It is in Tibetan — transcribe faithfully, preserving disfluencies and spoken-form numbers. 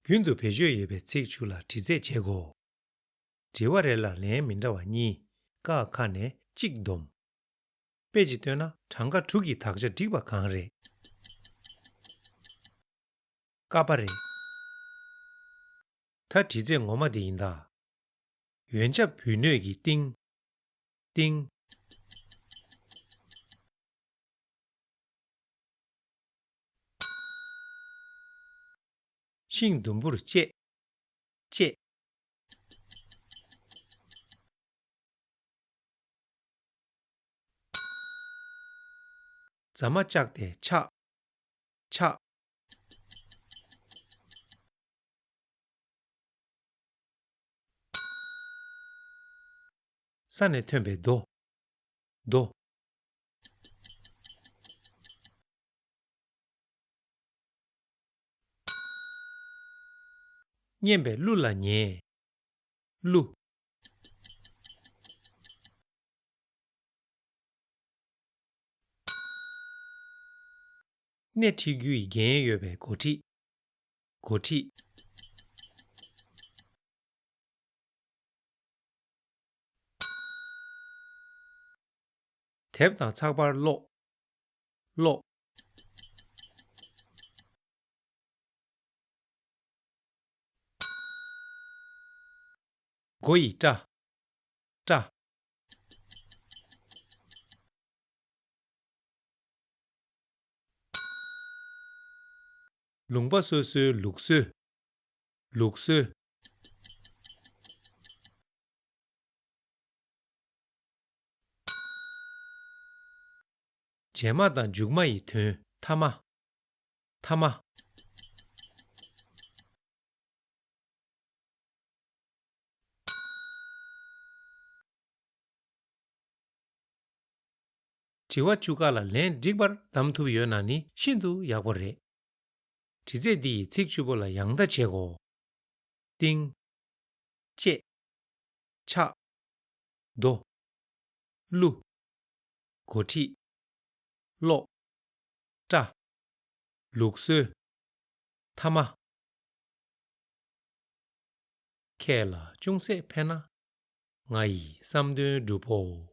རྒྱུན་དུ་བེད་སྤྱོད་ཡོད་པའི་ཚིག་བཅུ་ལ་འདྲི་རྩད་བྱེད་དགོས། དྲི་བ་རེ་ལ་ལན་མི་འདྲ་བ་གཉིས། ཀ་ཁ་ནས་གཅིག་བསྡོམས། དཔེ་ཅིག་བཏོན་ན་གྲངས་ཀ་དྲུག་གི་དག་ཆ་འགྲིག་པ་གང་རེད། ཀ་པ་རེད། ད་དྲི་རྩད་ངོ་མ་འདི་ཡིན་ད། ཡོན་ཆབ་བུལ་སྣོད་ཀྱི་ཏིང་། ཏིང་། ཤིང་ཟླུམ་པོར་བཅད། བཅད། རྫ་མ་བཅག་སྟེ་ཆག། ཆག། ས་ནས་ཐོན་པའི་རྡོ། རྡོ། མཉེན་པའི་གླུ་ལ་ཉན། གླུ། སྣེ་ཁྲིད་རྒྱུ་ཡི་འགན་ཡོད་པའི་འགོ་ཁྲིད། འགོ་ཁྲིད། དེབ་དང་ཚགས་པར་ཀློག། ཀློག། མགོ་ཡི་སྐྲ། སྐྲ། ལུང་པ་སོ་སོའི་ལུགས་སྲོལ། ལུགས་སྲོལ། རྗེས་མ་དང་མཇུག་མ་ཡི་དོན། ཐ་མ། ཐ་མ། དྲི་བ་བཅུ་ཀ་ལ་ལན་འགྲིག་པར་གདམ་ཐུབ་ཡོད་ན་ནི་ཤིན་ཏུ་ཡག་པོ་རེད། དྲི་རྩད་འདི་ཡི་ཚིག་བཅུ་པོ་ལ་ཡང་ལྟ་བྱེད་དགོས། ཏིང་། བཅད། ཆག། རྡོ། གླུ། འགོ་ཁྲིད། ཀློག། སྐྲ། ལུགས་སྲོལ། ཐ་མ། ཁྱེད་ལ་ཅུང་ཟད་ཕན་ན། ང་ཡི་བསམ་དོན་འགྲུབ་བོ།